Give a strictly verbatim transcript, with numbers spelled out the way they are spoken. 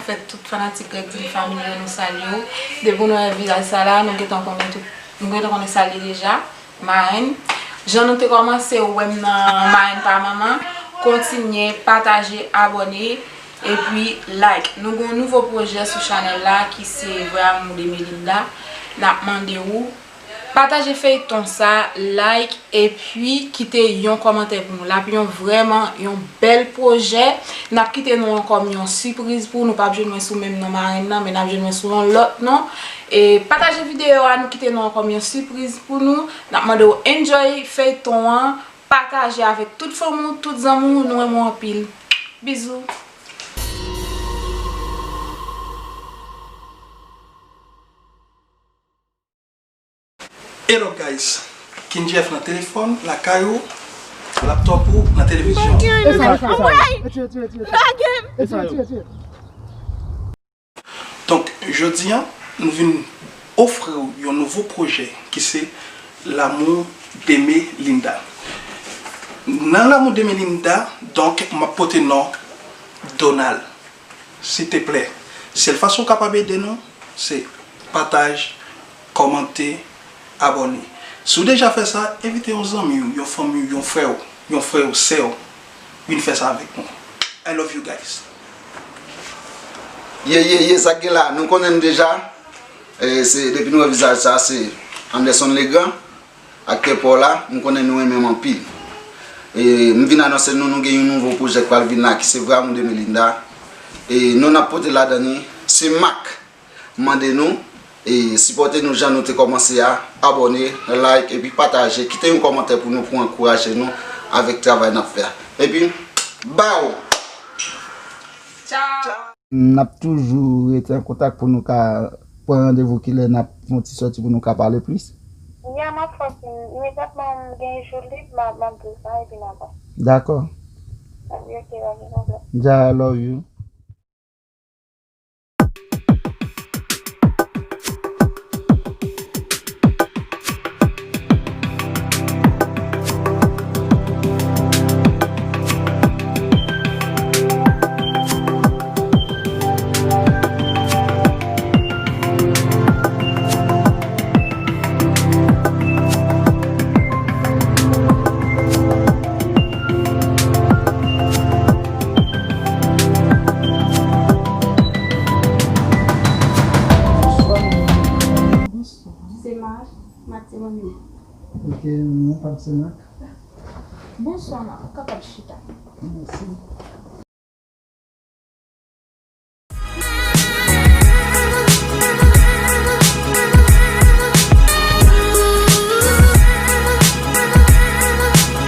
Fè tout fanatik Greg Team Family yo, nou salye w. Depi nou wè vizaj sa la, nou gentan konnen tout, nou gentan konnen sa l ye deja. Marenn. Jan nou te kòmanse wè m nan Marenn pa manman, kontinye pataje, abòne, epi like. Nou gen yon nouvo pwojè sou chanèl la ki se Vrè Amour de Melinda. N ap mande w pataje feyton sa, like, epi kite yon kòmantè pou nou. L ap yon vrèman yon bèl pwojè. N ap kite nou an kòm yon sipriz pou nou. P ap jwenn mwen sou menm non Marenn nan, men n ap jwenn mwen sou yon lòt non. E pataje videyo a, nou kite nou an kòm yon sipriz pou nou. N ap mande w enjoy feyton an, pataje avèk tout fanmi w, tout zanmi w, nou renmen w anpil. Bizou. Hello guys, King Jeff nan telefòn, lakay ou, laptòp ou, nan televizyon. Lage m! Donk, jodi a, nou vin ofri w yon nouvo pwojè ki se L'amour de Melinda. Nan L'amour de Melinda, donk, m ap pote non Donald. Silteplè, sèl fason w kapab ede nou, se pataj, kòmante, abòne. Si w deja fè sa, envite yon zanmi w, yon fanmi w, yon frè w, yon frè w, sè w, vin fè sa avèk nou. I love you guys. Ye, ye, ye, sa k gen la, nou konnen m deja. E, se, depi nou wè vizaj sa, se Anderson Legrand, aktè pa w la, m konnen nou renmen m anpil. E, m vin anonse nou, nou gen yon nouvo pwojè k pral vin la, ki se Vrè Amour de Melinda. E, non n ap pote ladan li, se Mak. M mande nou, e, sipòte nou jan nou te kòmanse a, abòne, like, epi pataje, kite yon kòmantè pou nou, pou ankouraje nou avèk travay n ap fè a. Epi, baw! Tchaw! N ap toujou rete an kontak pou nou ka pran randevou kilè n ap fè yon ti sòti pou nou ka pale plis. Ya, m ap fè w siy. Imedyatman m gen jou lib, m a, m ap di w sa, epi n a pale. Dakò. Epi, ok, pa gen pwoblèm. Ja, I love you. Bonswa. Se Mak, Mak se manmi m. Ok, non pa m se Mak. Bonswa, Mak. Ou kapab chita. Mèsi.